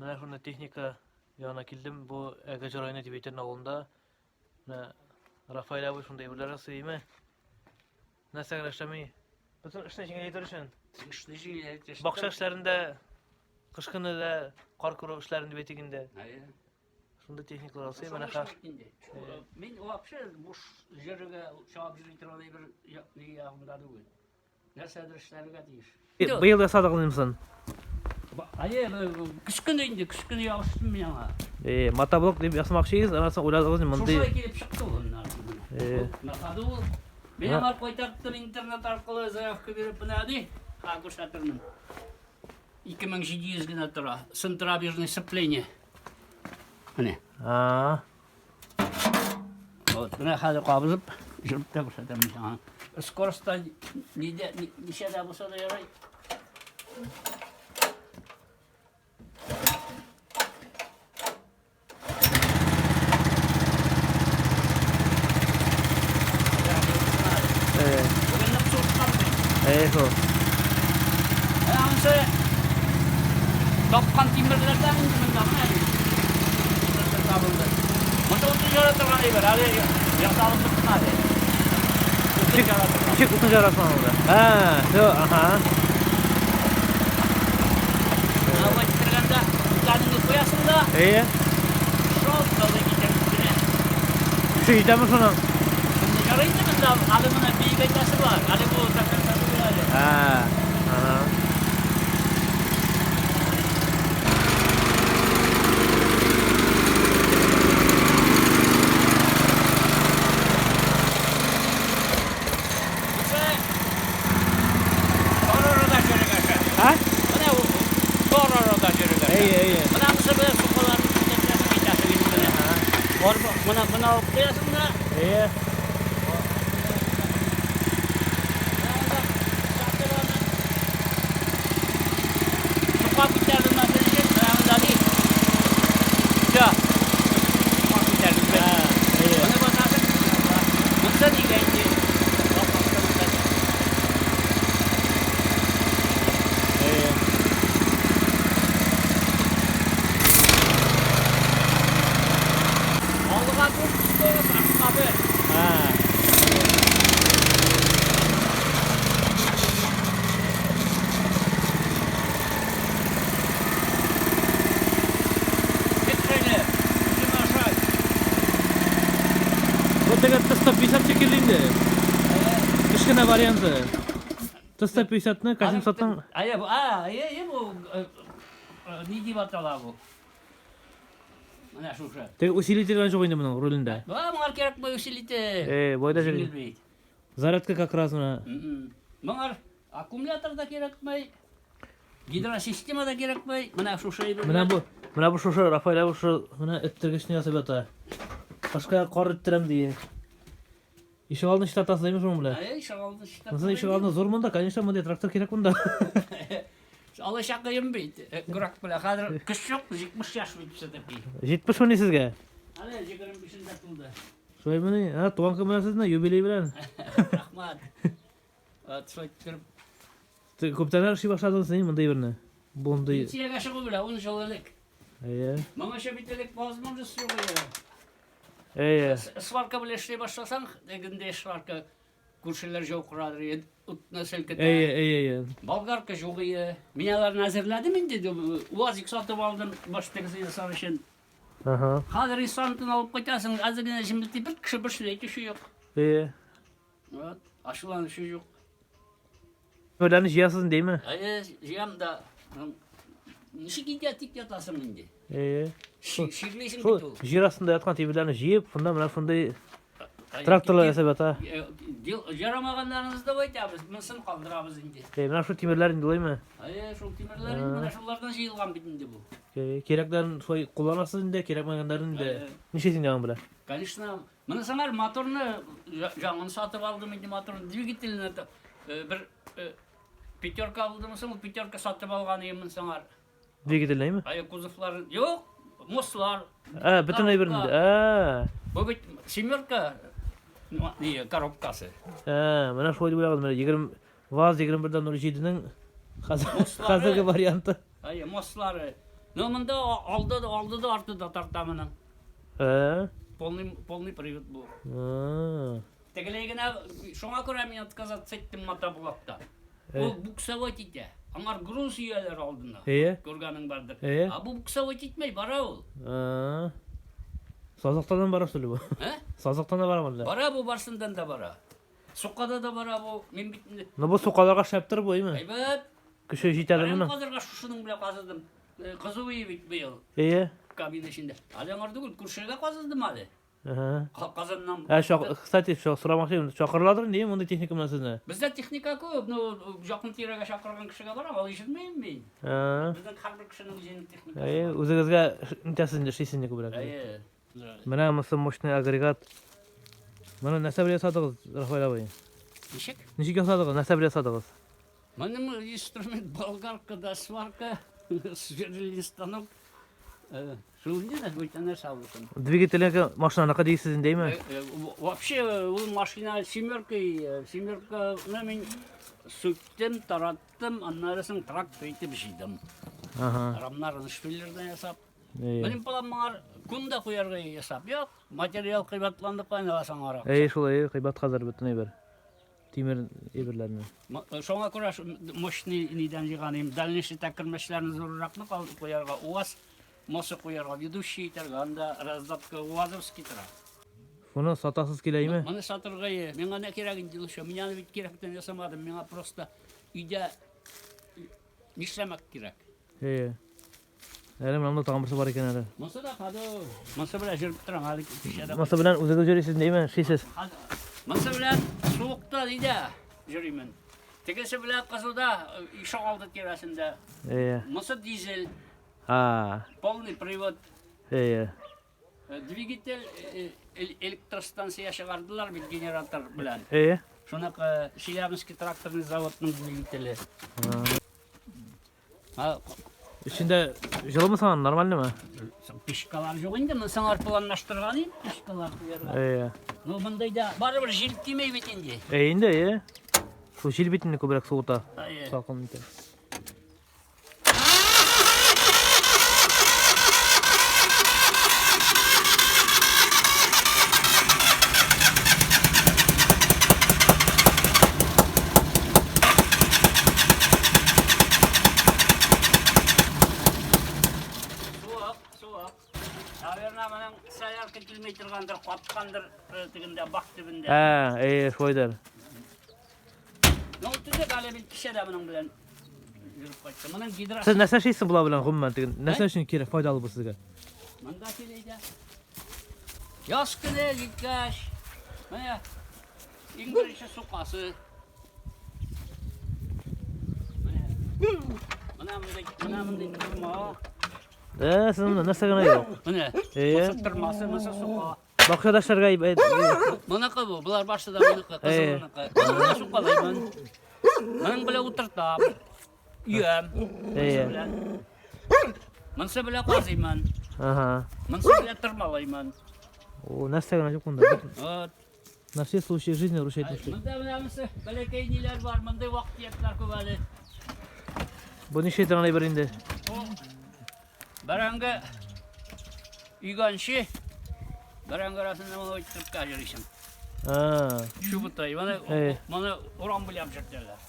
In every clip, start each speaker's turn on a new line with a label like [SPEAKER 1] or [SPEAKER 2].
[SPEAKER 1] Менә шундый техника янына килдем. Бу Әгәҗе районы Тибетен авылында. Менә Рафаэль абый шундый әйберләр ясый, димме? Нәрсә генә эшләми. Бөтен эшне җиңеләйтер өчен.
[SPEAKER 2] Эшне җиңеләйтер.
[SPEAKER 1] Бакча эшләрендә, кыш көне дә кар көрү эшләрен дип әйтик инде.
[SPEAKER 2] Әйе.
[SPEAKER 1] Шундый техникалар ясый. Менә хәзер.
[SPEAKER 2] Мин вообще буш җиргә чабып йөри торган әйбер ягында түгел. Нәрсәдер эшләргә тиеш.
[SPEAKER 1] Быел ясадыгыз инде.
[SPEAKER 2] Әйе, көз көне инде, көз көне ябыштым мин аңа.
[SPEAKER 1] Э, мотоблок дип ясамакчы идегез, аннан соң уйладыгыз мондый.
[SPEAKER 2] Шушылай килеп чыкты ул аннан.
[SPEAKER 1] Э.
[SPEAKER 2] На ходу ул. Мин аңа кайтарттым интернет аркылы заявка биреп, менә ди, ха күрсәтермен. 2700 генә тора. Центробежное сцепление. Менә.
[SPEAKER 1] А.
[SPEAKER 2] Вот, менә хәзер кабызып, җырып та күрсәтәм мин сиңа. Скоростьта нидә, ничәдә булса да ярый. Бүген нык суыткан бит.
[SPEAKER 1] Әйе шул.
[SPEAKER 2] Анысы тапкан тимерләрдән инде монда менә. Тимерләр табылды. Монда утын яра торган әйбер, әле ясалып бетмәде. Утын яра торган.
[SPEAKER 1] Ничек утын жарасың анда? Ә, все, ага.
[SPEAKER 2] Менә болай китергәндә, үтәнеңне куясың да,
[SPEAKER 1] Әйе.
[SPEAKER 2] шалт калды китереп кенә.
[SPEAKER 1] Көче җитәме шуның?
[SPEAKER 2] Монда ярый инде монда, әле моны биегәйтәсе бар. Әле бу до конца түгел әле.
[SPEAKER 1] Ә, ага.
[SPEAKER 2] Бусы тор арада йөрергә.
[SPEAKER 1] Ә?
[SPEAKER 2] Менә ул тор арада йөрергә.
[SPEAKER 1] Әйе, әйе.
[SPEAKER 2] Менә бусы белән сукаларны күтәрәсең, китәсең инде менә. Барып, менә моны алып куясың да.
[SPEAKER 1] Әйе.
[SPEAKER 2] Сука күтәрелмәсен өчен менә монда ди. Всё. Сука күтәрелмәс.
[SPEAKER 1] Әйе.
[SPEAKER 2] Моны басасың. Монысы нигә инде?
[SPEAKER 1] Әйе.
[SPEAKER 2] Алга дүрт скорость, артка бер.
[SPEAKER 1] Ә.
[SPEAKER 2] Хитрый, үзем ашай.
[SPEAKER 1] Бу теге Т-150 шикелле инде. Кечкенә варианты. Т-150-ны К-700-ның
[SPEAKER 2] Әйе, бу, а, әйе, әйе, бу ни дип атала бу? Менә шушы.
[SPEAKER 1] Теге усилитель юк инде моның рулендә.
[SPEAKER 2] Ба, моңар кирәк бу усилитель.
[SPEAKER 1] Э, бу да
[SPEAKER 2] Җиңел
[SPEAKER 1] җиңел.
[SPEAKER 2] бит.
[SPEAKER 1] Зарядка как раз менә.
[SPEAKER 2] Моңар аккумулятор да кирәкмәй, гидросистема да кирәкмәй. Менә шушы әйбер.
[SPEAKER 1] Менә бу, менә бу шушы Рафаэль абый шушы менә эттергечне ясап ята. Башка кар эттерәм ди. Ишегалдын чистартасыз димме шуның белән?
[SPEAKER 2] Әй, ишегалдын чистартасыз.
[SPEAKER 1] Монысы ишегалдын зур монда, конечно, мондый трактор кирәк монда.
[SPEAKER 2] Алача кыен бит. Көрәк белән. Хәзер көч юк, 70 яшь бит все-таки.
[SPEAKER 1] 70 мени сезгә?
[SPEAKER 2] Әле 25-ндә тулды.
[SPEAKER 1] Шулай мени? Ә, туган көн белән сезне, юбилей белән.
[SPEAKER 2] Рәхмәт. Вот, шулай иттереп.
[SPEAKER 1] Күптәнрәк эшли башладыгыз син мондый берне? Бундый.
[SPEAKER 2] Пенсиягә чыгу белән 10 ел элек.
[SPEAKER 1] Әйе.
[SPEAKER 2] Моңача бит элек возможность юк иде.
[SPEAKER 1] Әйе.
[SPEAKER 2] Сварка белән эшли башласаң, тегендә сварка күршеләр җау корадыр иде, утны селкетә.
[SPEAKER 1] Әйе, әйе, әйе.
[SPEAKER 2] Болгарка юк иде. Мин аларны әзерләдем инде, УАЗик сатып алдым, баш тегесе ясар өчен.
[SPEAKER 1] Ага.
[SPEAKER 2] Хәзер исламтын алып кайтасың, әзер генә җемелти бер кеше бер сүз әйтүче юк.
[SPEAKER 1] Әйе.
[SPEAKER 2] Вот, ачуланучы юк.
[SPEAKER 1] Өмерләрне җыясыз димме?
[SPEAKER 2] Әйе, җыям да. Ничек инде тик ятасың инде?
[SPEAKER 1] Әйе.
[SPEAKER 2] Чирлисең бит ул.
[SPEAKER 1] Җир астында яткан тимерләрне җыеп, шунда менә шундый тракторлар ясап ята.
[SPEAKER 2] Ярамаганнарыгызны да әйтәбез, монысын калдырабыз инде.
[SPEAKER 1] Әйе, менә шул тимерләр инде улаймы?
[SPEAKER 2] Әйе, шул тимерләр инде, менә шулардан җыелган бит инде бу.
[SPEAKER 1] Кирәкләрен шулай кулланасыз инде, кирәкмәгәннәрен инде. Нишлисең инде аның белән?
[SPEAKER 2] Конечно, моны әле моторны яңын сатып алдым инде моторны, двигательне бер пятерка алдым соң, ул пятерка сатып алган идем сыңар.
[SPEAKER 1] Двигатель әйме?
[SPEAKER 2] Әйе, кузовлар юк, мостлар.
[SPEAKER 1] Ә, бөтен әйбер инде. Ә.
[SPEAKER 2] Бу бит семерка не коробкасы.
[SPEAKER 1] Ә, менә шулай дип уйлаган, менә 20 ВАЗ 21.07-нең хәзерге варианты.
[SPEAKER 2] Әйе, мостлары. Ну, монда алды да, алды да, арты да тарта моның.
[SPEAKER 1] Ә?
[SPEAKER 2] Полный, полный привод бу.
[SPEAKER 1] А.
[SPEAKER 2] Тегеләй генә, шуңа күрә мин отказаться иттем мотоблокта.
[SPEAKER 1] Э.
[SPEAKER 2] Ул буксовать итә. Аңар груз өяләр алдына.
[SPEAKER 1] Әйе.
[SPEAKER 2] Күргәнең бардыр.
[SPEAKER 1] Әйе.
[SPEAKER 2] А бу буксовать итмәй, бара ул.
[SPEAKER 1] А. Сазлыктан бара что ли бу?
[SPEAKER 2] Ә?
[SPEAKER 1] Сазлыктан да барамы әллә?
[SPEAKER 2] Бара бу, барсындан да бара. Сукада да бара бу. Мин бит инде
[SPEAKER 1] Ну бу сукаларга шәптер бу, әйме?
[SPEAKER 2] әйбәт.
[SPEAKER 1] Көче җитәдер
[SPEAKER 2] Мин
[SPEAKER 1] моның.
[SPEAKER 2] казырга шушының белән казыдым. Кызу бит быел
[SPEAKER 1] Әйе.
[SPEAKER 2] кабина эчендә. Әле аңар түгел, күршегә казыдым әле.
[SPEAKER 1] Ага.
[SPEAKER 2] Казаннан.
[SPEAKER 1] Ә, кстати, сорамакчы идем, чакырыладыр инде мондый техника белән сезне?
[SPEAKER 2] Бездә техника күп, ну, якын тирәгә чакырган кешегә барам, ал ишетмәйм мин.
[SPEAKER 1] А.
[SPEAKER 2] Безнең һәрбер кешенең үзенең техникасы.
[SPEAKER 1] Әйе, үзегезгә нитәсез инде, эшлисез инде күбрәк.
[SPEAKER 2] Әйе.
[SPEAKER 1] Менә монысы мощный агрегат. Моны нәрсә белән ясадыгыз, Рафаэль абый?
[SPEAKER 2] Ничек?
[SPEAKER 1] Ничек ясадыгыз, нәрсә белән ясадыгыз?
[SPEAKER 2] Моның инструмент болгарка да сварка, сверлильный станок. Шул инде дә бүтән нәрсә булсын.
[SPEAKER 1] Двигателе машинаныкы дисез инде, әйме?
[SPEAKER 2] Вообще ул машина семерка, семерканы мин сүктем, тараттым, аннары соң трактор итеп җыйдым.
[SPEAKER 1] Ага.
[SPEAKER 2] Рамнарын шпиллердән ясап.
[SPEAKER 1] Әйе.
[SPEAKER 2] Минем план моңар кун да куярга ясап. Юк, материал кыйбатланды кайны аласың ара.
[SPEAKER 1] Әйе, шул әйе, кыйбат хәзер бөтен әйбер. Тимер әйберләрне.
[SPEAKER 2] Шуңа күрә мощный нидән җыйганым, дальнейший тәкермәчләрне зурракны куярга, УАЗ мосы куярга, ведущий итәргә, анда раздатка УАЗовский тора.
[SPEAKER 1] Шуны сатасыз килә, әйме?
[SPEAKER 2] Моны сатырга, миңа не кирәк инде ул, мин аны бит кирәктән ясамадым, миңа просто өйдә нишләмәк кирәк.
[SPEAKER 1] Әйе. Әле менә монда тагын берсе бар икән әле.
[SPEAKER 2] Монсы да каду. Монсы белән җөреп торам, әле кичә дә.
[SPEAKER 1] Монсы белән үзегез йөрисез, әйме? Эшлисез.
[SPEAKER 2] Монсы белән суыкта өйдә йөримен. Тегесе белән кызуда ишек алды тирәсендә.
[SPEAKER 1] Әйе.
[SPEAKER 2] Монсы дизель,
[SPEAKER 1] А,
[SPEAKER 2] полный привод.
[SPEAKER 1] әйе.
[SPEAKER 2] Двигатель электростанция чыгардылар бит генератор белән.
[SPEAKER 1] Әйе.
[SPEAKER 2] Шуныкы Челябинский тракторный заводның двигателе. А,
[SPEAKER 1] Эчендә җылымы саган, нормальныймы?
[SPEAKER 2] Пешкалар юк инде, мин саңар планлаштырган идем пешкалар куярга.
[SPEAKER 1] Әйе.
[SPEAKER 2] Ну, мондай да барыбер җил тимәй бит инде.
[SPEAKER 1] Әйе инде, әйе. Шул җил бит инде күбрәк суыта.
[SPEAKER 2] Әйе.
[SPEAKER 1] Салкын итә.
[SPEAKER 2] Суык, суык. Наверное, моның солярка килмәй торгандыр, каткандыр тегендә бак төбендә.
[SPEAKER 1] Ә, әйе, шулайдыр.
[SPEAKER 2] Ну, төзек әле бит кичә дә моның белән йөреп кайттым. Моның гидро
[SPEAKER 1] Сез нәрсә эшлисез була белән гомумән теге? Нәрсә өчен кирәк, файдалы бу сезгә?
[SPEAKER 2] Монда килә. Яз көне җиткәч, менә иң беренче сукасы. Менә. Менә мондай, менә мондай тырма.
[SPEAKER 1] Ә, сез монда нәрсә генә юк.
[SPEAKER 2] Менә.
[SPEAKER 1] Әйе.
[SPEAKER 2] Монысы тырмасы, монысы сука.
[SPEAKER 1] Бакчада эшләргә
[SPEAKER 2] Моныкы бу, болар барсы да моныкы, кызылыныкы. Моны белән сукалаймын. Моның белән утыртам. Өям. Монысы
[SPEAKER 1] Әйе.
[SPEAKER 2] белән. Монысы белән казыймын.
[SPEAKER 1] Ага.
[SPEAKER 2] Монысы белән тырмалаймын.
[SPEAKER 1] О, нәрсә генә юк монда.
[SPEAKER 2] Вот.
[SPEAKER 1] На все случаи жизни ручать эшли.
[SPEAKER 2] Монда менә монысы бәләкәй ниләр бар, мондай вак-төякләр күп әле.
[SPEAKER 1] Бу ничә торган әйбер инде?
[SPEAKER 2] Бу бәрәңге өйгәнче бәрәңге арасында моны үттереп тә йөрисең.
[SPEAKER 1] А,
[SPEAKER 2] Чубытай, моны
[SPEAKER 1] Әйе.
[SPEAKER 2] моны урам белән йөртәләр.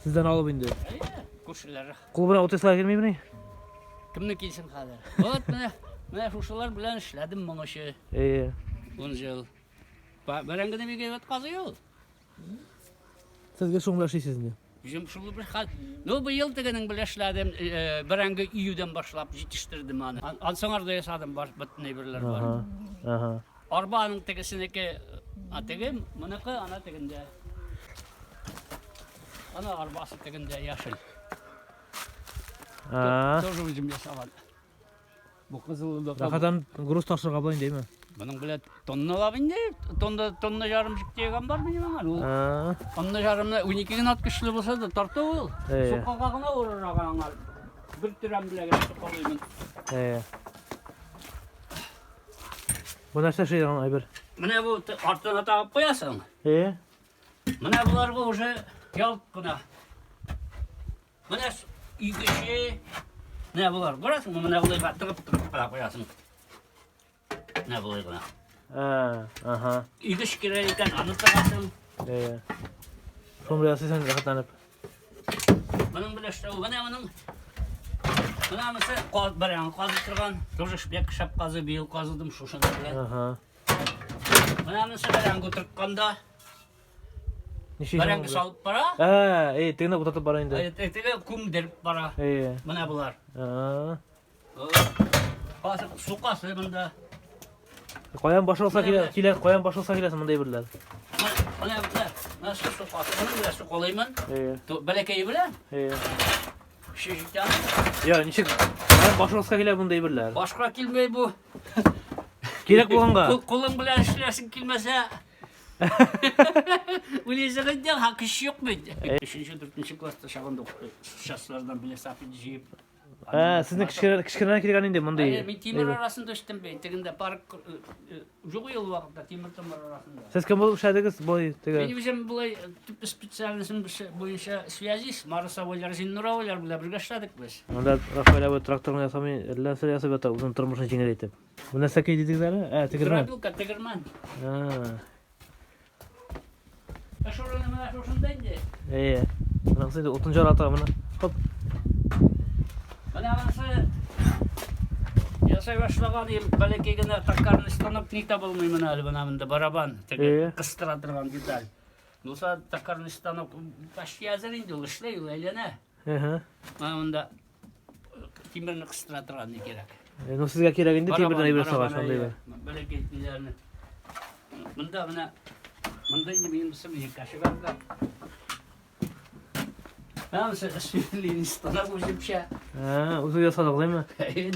[SPEAKER 1] сездән алып инде.
[SPEAKER 2] Әйе, күршеләр.
[SPEAKER 1] Кул белән утырсалар килмимени?
[SPEAKER 2] Кемне килсен хәзер? Вот менә менә шушылар белән эшләдем моңычы
[SPEAKER 1] Әйе.
[SPEAKER 2] 10 ел. Бәрәңгене бик әйбәт казый ул.
[SPEAKER 1] Сезгә шуның белән эшлисез инде.
[SPEAKER 2] Үзем шул бер хәл. Ну, быел тегенең белән эшләдем, бәрәңге өюдән башлап җитештердем аны. Ансаңар да ясадым, бар бөтен әйберләр бар.
[SPEAKER 1] Ага. Ага.
[SPEAKER 2] Арбаның тегесенеке, а теге, моныкы ана тегендә. Ана арбасы тегендә яшел.
[SPEAKER 1] А.
[SPEAKER 2] Тоже үзем ясаган. Бу кызыллык.
[SPEAKER 1] Рәхәтән груз ташырга була инде, әйме?
[SPEAKER 2] Моның белән тонналап инде, тонна тонна ярым җик дигән бар минем аңа. Ул
[SPEAKER 1] А.
[SPEAKER 2] тонна ярымны 12 генә ат көчле булса да тарта ул.
[SPEAKER 1] Әйе.
[SPEAKER 2] Сукага гына урырга аңа. Бер төрәм белән генә сукалыймын.
[SPEAKER 1] Әйе. Бу нәрсә эшли торган әйбер?
[SPEAKER 2] Менә бу артына тагып куясың.
[SPEAKER 1] Әйе.
[SPEAKER 2] Менә буларга уже ялт кына. Менә өйгече. Менә болар, күрәсеңме, менә болайга тыгып тыгып кына куясың. Менә болай гына.
[SPEAKER 1] А, ага.
[SPEAKER 2] Игеш кирәк икән, аны тыгасың.
[SPEAKER 1] Әйе. Шуны белән ясыйсың рәхәтләнеп.
[SPEAKER 2] Моның белән эшләү, менә моның Менә монысы бәрәңге казый торган, тоже шпек шәп казый, быел казыдым шушының белән.
[SPEAKER 1] Ага.
[SPEAKER 2] Менә монысы бәрәңге утыртканда,
[SPEAKER 1] Ничә
[SPEAKER 2] бәрәңге салып бара,
[SPEAKER 1] Ә, эй, тегене утыртып бара инде.
[SPEAKER 2] Теге күмдереп бара.
[SPEAKER 1] Әйе.
[SPEAKER 2] Менә болар.
[SPEAKER 1] А.
[SPEAKER 2] Казык, сукасы монда.
[SPEAKER 1] Каян башласа килә, килә, каян башласа киләсең монда әйберләр.
[SPEAKER 2] Менә менә, менә су сукасы. Моның белән сукалыймын.
[SPEAKER 1] Әйе.
[SPEAKER 2] Бәләкәе белән.
[SPEAKER 1] Әйе.
[SPEAKER 2] Көче җитә.
[SPEAKER 1] Я, ничек? Каян башласа килә монда әйберләр?
[SPEAKER 2] Башка килмәй бу.
[SPEAKER 1] Кирәк булганга.
[SPEAKER 2] Кулың белән эшләсең килмәсә. Үләсең инде, ха көч юк бит. Өченче, дүртенче класста чагында частлардан велосипед җыеп.
[SPEAKER 1] Ә, сезнең кечкенә кечкенәдән килгән инде мондый.
[SPEAKER 2] Әйе, мин тимер арасында үстем бит. Тегендә парк юк ел вакытта тимер томыр арасында.
[SPEAKER 1] Сез кем булып эшләдегез? Бой теге.
[SPEAKER 2] Мин үзем болай төп специальностем буенча связист, Марус абыйлар, Зиннур абыйлар белән бергә эшләдек без.
[SPEAKER 1] Монда Рафаэль абый тракторны ясамый, әллә нәрсә ясап ята, үзенең тормышын җиңеләйтеп. Бу нәрсә көй дидегез әле? Ә, тегермән.
[SPEAKER 2] Дробилка, тегермән.
[SPEAKER 1] А.
[SPEAKER 2] Эш урыны менә шушында инде.
[SPEAKER 1] Әйе. Монысы инде утын жарата моны. Хоп.
[SPEAKER 2] Менә монысы ясай башлаган идем, бәләкәй генә токарный станок ни табылмый менә әле менә монда барабан, теге кыстыра торган деталь. Булса токарный станок почти әзер инде ул эшләй, ул әйләнә.
[SPEAKER 1] Әһә.
[SPEAKER 2] Менә монда тимерне кыстыра торган ни кирәк.
[SPEAKER 1] Ну сезгә кирәк инде тимердән әйбер сага шундый бер.
[SPEAKER 2] Бәләкәй ниләрне. Монда менә монда инде минем сымы кашыганда. Менә сверлильный станок үземчә.
[SPEAKER 1] Ә, үзе ясадык димме?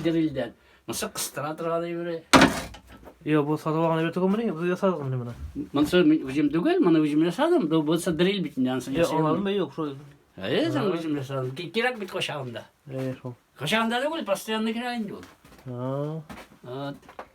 [SPEAKER 2] Дрельдән. Монысы кыстыра торган әйбере.
[SPEAKER 1] Юк, бу сатып алган әйбер түгелмени? Үзе ясадык моны.
[SPEAKER 2] Монысы мин үзем түгел, моны үзем ясадым. Бу булса дрель бит инде, анысын
[SPEAKER 1] Юк, аңладым, юк, шул.
[SPEAKER 2] Әйе, син үзем ясадым. Кирәк бит кочагында.
[SPEAKER 1] Әйе, шул.
[SPEAKER 2] Кочагында түгел, постоянно кирәк инде ул.
[SPEAKER 1] А.
[SPEAKER 2] Вот.